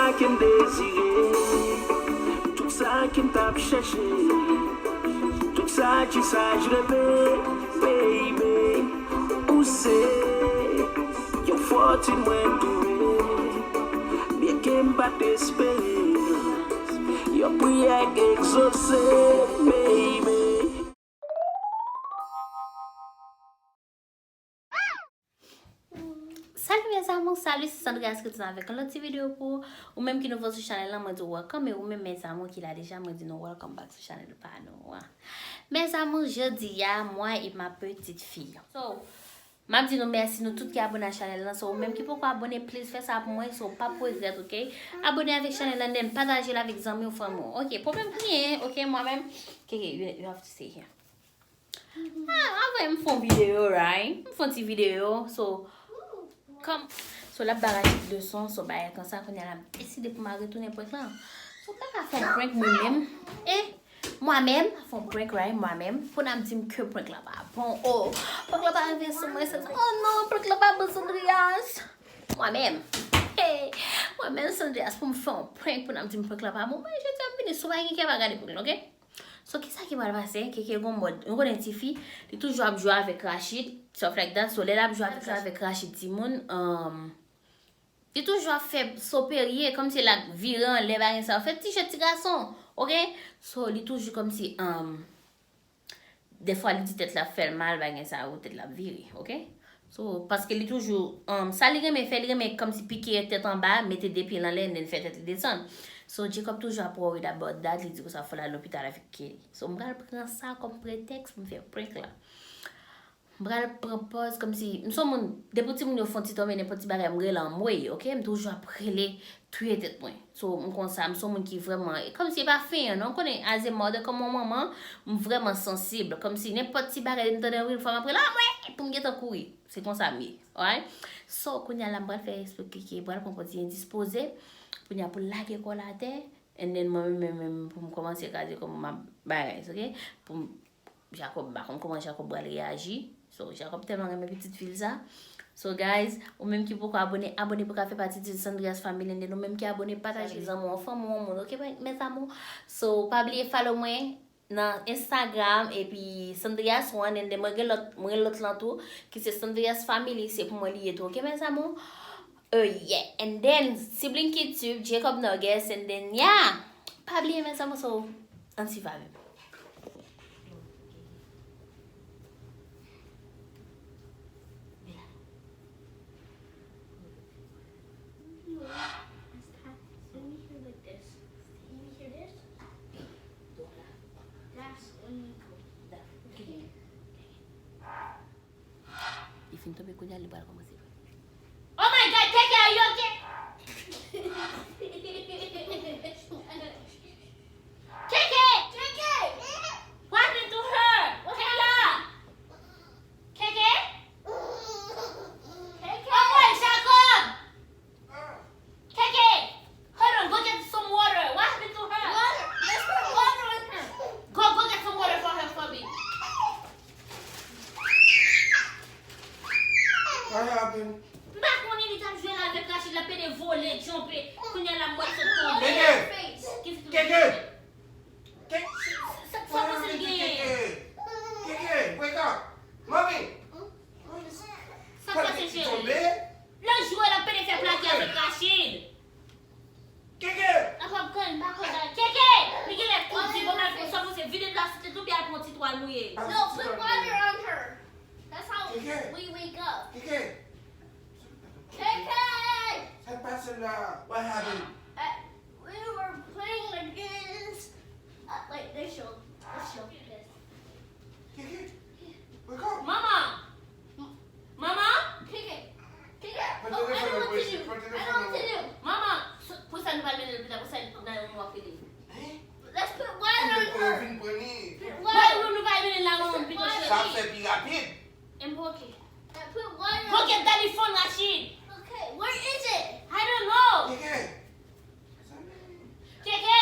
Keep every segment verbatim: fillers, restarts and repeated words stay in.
Sa ke m dezire, tout sa ke m t ap chèche, tout sa ki sa j reve, baby. Ou se yon fòtin mwen twouve, byenke m pa t espere, yon priyè k egzose, baby. Salut mes amours, salut, se Sandrias ki retounen avèk yon lòt ti videyo pou ou menm ki nouvo sou chanèl lan, mwen di w welcome, e ou menm mes amours ki la deja, mwen di nou welcome back sou chanèl pa nou an. Mes amours, jodi a, moi et ma petite fille. So, m ap di nou mèsi nou tout ki abone a chanèl lan, so ou menm ki poko abone, please fè sa pou mwen, so w p ap regrèt, ok? Abone avèk chanèl lan, then pataje l avèk zanmi w, fanmi w, ok? Pwoblèm ki genyen, ok, mwen menm, Keke, you, you have to stay here. Ah, anvan m fè yon videyo, right? M fè yon ti videyo, so, kòm, so, l ap ba Rachid leson, so, bagay konsa, kounye a la, m deside pou m al retounen prank lan. So, m pa ka fè yon prank mwen menm, e, mwen menm, fè yon prank, right, mwen menm, pou n ap di m ke prank la pa bon, oh, prank la pa rive sou mwen, se, oh non, prank la pa bon, Sandrias, mwen menm, hey, mwen menm, Sandrias, pou m fè yon prank, pou n ap di m prank la pa bon, mwen, jodi a m vini, si w pa gen kè, pa gade prank la, ok? So, kisa ki pral pase? Keke gon mòd, nou konnen tifi, li toujou ap jwe avèk Rachid, stuff like that. So, lè l ap jwe avèk, jwe avèk Rachid, timoun, um, li toujou ap fè soperye, kòmsi l ap vire anlè, bagay sa. Fè ti jwèt ti gason, ok? So, li toujou kòmsi, um, dèfwa li di tèt la ap fè l mal, bagay sa yo, tèt la ap vire, ok? So, paske li toujou, um, sa li renmen fè, li renmen kòmsi pike tèt anba, mete de pye l anlè, and then fè tèt li desann. So, Jacob toujou ap worried about that, li di konsa fò l al lopital avèk Kelly. So, m pral pran sa kòm pretèks pou m fè prank la. M pral pran pòz kòmsi, m se yon moun, depi timoun yo fè yon ti tonbe, nenpòt ti bagay, m rele anmwey, ok? M toujou ap rele, touye tèt mwen. So, m konsa, m se yon moun ki vrèman, e kòmsi e pa fenyan, non, konnen, as a mother, kòm yon manman, m vrèman sansib. Kòmsi nenpòt ti bagay, m tande yon ri, fò m ap rele, anmwey, pou m gentan kouri. Se konsa m ye, alright? So, kounye a la, m pral fè eksplike ke pral pran pòz endispoze, kounye a pou l lage kò l atè, and then mwen menm, menm, menm, pou m kòmanse kraze kò m ap bagay, ok? Pou m Jacob, m pa konn kòman Jacob pral reyaji. So, Jacob tèlman renmen pitit fi l sa. So, guys, ou menm ki poko abone, abone pou ka fè pati de Sandrias Family, and then ou menm ki abone, pataje zanmi w, fanmi w, yon moun, ok, mes amours? So, pa bliye follow mwen nan Instagram, epi Sandrias One, and then mwen gen lòt, mwen gen lòt lan tou, ki se Sandrias Family, se pou mwen li ye tou, ok, mes amours? Euh, yeah. And then, Sibling Kid Tube, Jacob Norges, and then, yeah. Pa bliye, mes amours, so, ann swiv avè m. Li fin tonbe kounye a, li pral kòmanse. Oh my God, Keke, are you okay? Keke! Keke! What happened to her? Keke! Keke! Keke! Oh boy, Jacob! Keke! Hold on, go get some water. What happened to her? Water? Let's put water on her. Go, go get some water for her for me. What happened? M pa konnen li t ap jwe la avèk Rachid, l ap pede vole, jump, kounye a la m wè l sot tonbe. Keke! Keke! Keke! Sa, sa pase l genyen? Keke! Keke! Wake up! Mami! Sa pase cheri? L ap jwe, l ap pede fè plake avèk Rachid. Keke! Apa pran, m pa konn sa. Keke! Li genlè kondi, bon, al pran sa pou se vide dlo sou tèt ou, byen al pran ti twal mouye. No, put water on her. That's how we wake up. Keke! Keke! Sa k pase la? What happened? Uh, we were playing the games. Uh, wait, they show. They show. Yes. Keke! Wake up! Mama! Mama! Keke! Keke! Oh, I know what to do. I know what to do. Mama! Pou sa nou pa l mennen lopital, pou sa nan yon mwa fini. Let's put water on her. Put water. Why nou pa l mennen la manman pito cheri? Sa fè pi rapid. M pa ok. Put water on her. Go get daddy phone, Rachid. Okay, where is it? I don't know. Keke! Keke!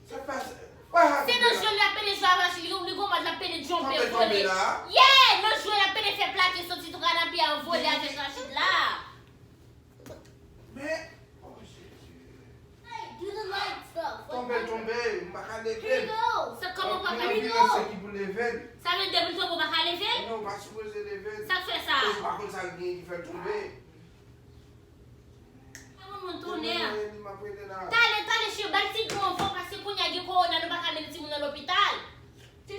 Sa k pase? What happened? Se nan jwe l ap pede jwe avèk Rachid, li, li gon mòd l ap pede jump e vole. Yeah, nan jwe l ap pede fè plake soti tou kanape a vole avèk Rachid la. Men, oh shit. Depi l tonbe, ou pa ka leve l? Non, ou pa sipoze leve l. Sa k fè sa? Paske ou pa konn sa k gen ki fè l tonbe. Mwen, mwen tounen. Depi mwen li, m ap rete la. Tale, tale, cheri, bay ti dlo anvan, paske kounye a gen kowona, nou pa ka mennen timoun nan lopital. Cheri,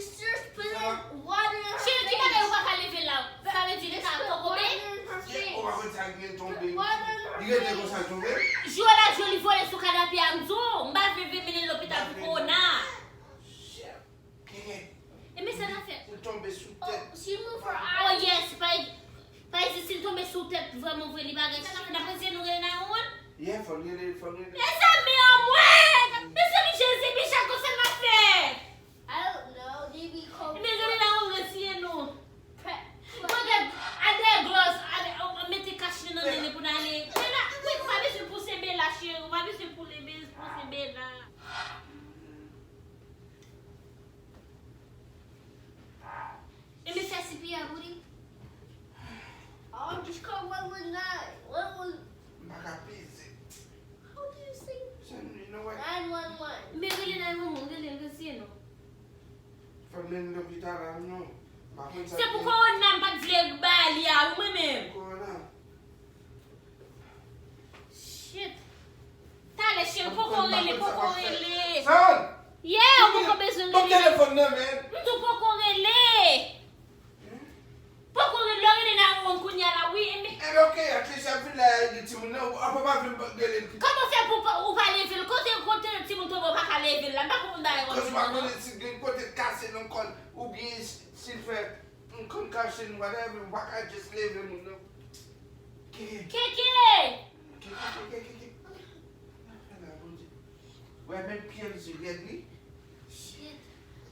ki bagay ou pa ka leve la? Sa vle di li ka kokobe? Ou pa konn sa gen tonbe. Li rete konsa l tonbe? Jwe la jwe, li vole sou kanape a, m di w, m pa vle vin mennen l lopital pou kowona. Shit. Ebyen, sa n ap fè? Li tonbe sou tèt. Oh, yes, pa, pa egziste, li tonbe sou tèt vrèman vre, li pa gen chans. N ap eseye nou rele nine one one? Yeah, fò n rele, fò n rele. Mezanmi, anmwey! Mezanmi, Jezi, Michel, konsa n ap fè? I don't know, they be cold. Ebyen, rele nine one one, resiye nou. Mwen gen, a dèyè glòs, a dèyè, oh, mete kach li nan men li pou n ale. Bella, wi, ou pa bezwen pouse Bella, cheri, ou pa bezwen pouse Bella. Ebyen, fè C P R pou li. Oh, just call one one nine. One one. M pa ka peze. How do you say? Son, you know what? Nine one one. Men rele nine one one, rele l, resiye nou. Fò m mennen l lopital la, non. M pa konn sa. Se pou kowona m pa t vle ba li a, wi, mwen menm. Kowona. Shit. Tale, cheri, poko rele, poko rele. Son! Yeah, ou poko bezwen rele. Ban m telefòn nan, man. M di w poko rele. Poko rele, lè w rele nine one one kounye a la, wi, enben. Enben, ok, at least y ap vin la, y ap ede timoun nan, ou, apa pa vin rele l. Kòman fè pou pa, ou pa leve l? Kote, kote timoun tonbe, ou pa ka leve l la? M pa konprann bagay w ap di m nan. Koz ou pa konnen si gen kote l kase nan kò l, oubyen si, si l fè yon konn kache nou, whatever, ou pa ka just leve moun nan. Keke! Keke! Keke, keke, keke, keke. Sa fè la, Bondye. Wè, men pye l di rèd, wi. Shit.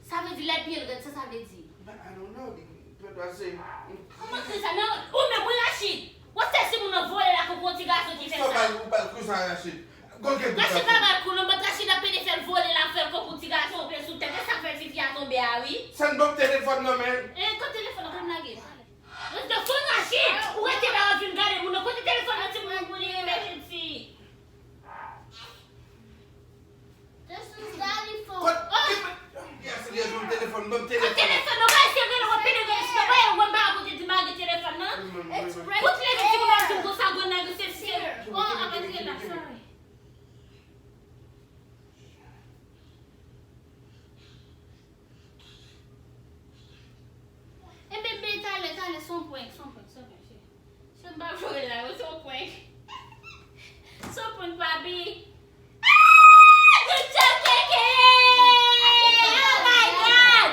Sa vle di lè pye l rèd, sa sa vle di? But I don't know. Li, li, li, se, kòman se sa? Non, ou menm, wi, Rachid. Wè, se si moun nan vole la, kou pou yon ti gason ki fè sa. Ou ba l, ou ba l kou sa, Rachid. Go get the Rachid pa bay kou non, but Rachid ap pede fè l vole la, fè l kou pou ti gason, pye sou tèt. E sa k fè tifi a tonbe a, wi. Send ban m telefòn nan, man. E, kot telefòn nan, kòm lage? Rete fon Rachid! Ou rete la, w ap vin gade moun nan. Kote telefòn nan, timoun nan pou li emergency? This is daddy phone. Kot? Oh! Yes, yes, ban m telefòn, ban m telefòn. Telefòn nan, pa eseye rele, w ap pede rele, sinon, pa e wè m pa kote di m pa gen telefòn nan. It's right. Kote leve timoun nan di m konsa, grann nan se, se, oh, ap antre la, sorry. Enben, ben, talè, talè, se yon prank, se yon prank, se yon prank, cheri. Cheri, m pa vle la, se yon prank. Se yon prank, papi. Ah! Good job, Keke! Oh my God!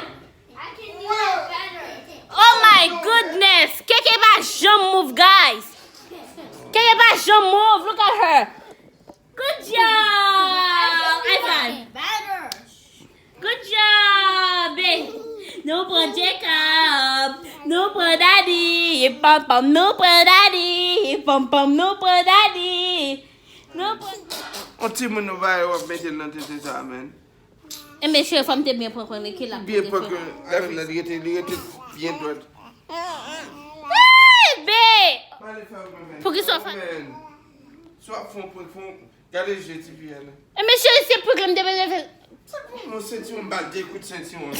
Oh my goodness! Keke pa janm move, guys! Keke pa janm move, look at her! Good job! High five! Good job! Nou pran Jacob! Nou pran Daddy! Pam pam, nou pran Daddy! Pam pam, nou pran Daddy! Nou pran... On timoun nou va yo ap mete l nan tete sa, man. Enben, cheri, fò m te byen pran kònn li ki l ap pote fè. Byen pran kònn, li rete, li rete byen dwat. Hey, babe! Poukisa w fè? Man, si w ap fè yon prank, fè yon, gade je tifi a la. Enben, cheri, se prank la m te bezwen fè. Sa k fè yon sentiwon, m ba l de kout sentiwon.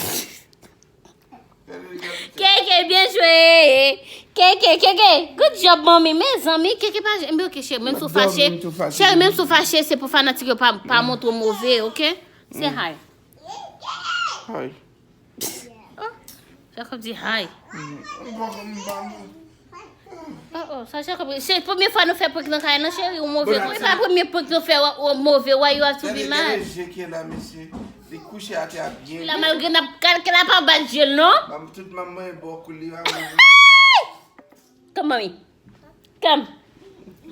Keke, byen jwe. Keke, Keke, good job, manmi. Mezanmi, Keke pa, enben, ok, cheri, menm si w fache, cheri, menm si w fache, se pou fanatik yo pa, pa montre w move, ok? Say hi. Hi. Oh, Jacob di hi. Oh, oh, sa Jacob, se premye fwa nou fè prank nan kay nan, cheri, ou move konsa. Se pa premye prank nou fè, ou move, why you have to be mad? Gade je ke la, mesye. Li kouche atè a byen. La, malgre n ap kalke la pa bat je l, non? Tout manman e bò kou li a move. Come, mommy. Come.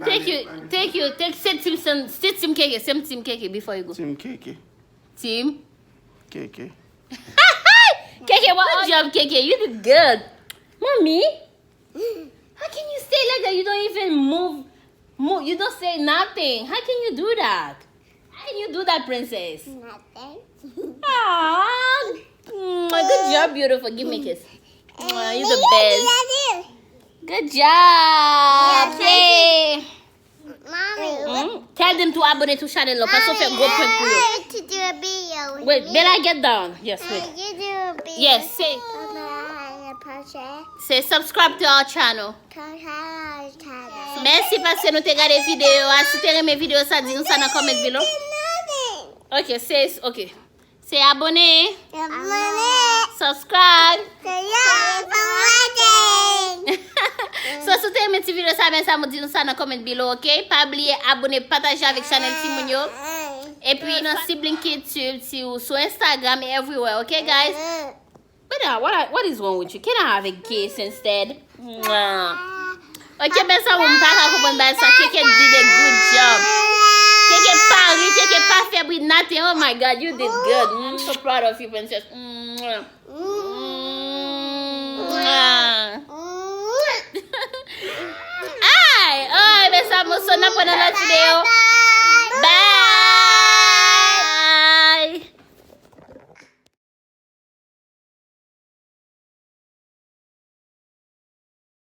Thank you, thank you, thank, se team, se team Keke, se team Keke before you go. Team Keke. Team Keke. Keke, what? Good job, Keke. You did good. Mommy, how can you stay like that? You don't even move. Move. You don't say nothing. How can you do that? How can you do that, princess? Nothing. Aww. Mwah, good job, beautiful. Give me a kiss. Mwah, you the best. Good job. Yay. Mommy, mm-hmm. Tell them to abone to channel la, paske w fè gwo prank pou yo. Wait, Bella, get down. Yes, wait. Yes, say. Se subscribe to our channel. Mèsi paske nou te gade videyo a. Si w te renmen videyo sa, di nou sa nan comment below. Ok, se ok. Se abone. Subscribe. So, si w te renmen ti videyo sa, men sa, di nou sa nan comment below, ok? Pa bliye abone, pataje avèk chanèl timoun yo. Epi nan Sibling Kid Tube, si w sou Instagram e everywhere, ok, guys? But uh, what, I- what is wrong with you? Can I have a kiss instead? Mwah. Ok, mezanmi, m pa ka konprann bagay sa. Keke did a good job. Keke pa ri, Keke pa fè bri nothing. Oh my God, you did good. Mm, I'm so proud of you, princess. Mwah. Mwah. Ay, ay, mezanmi.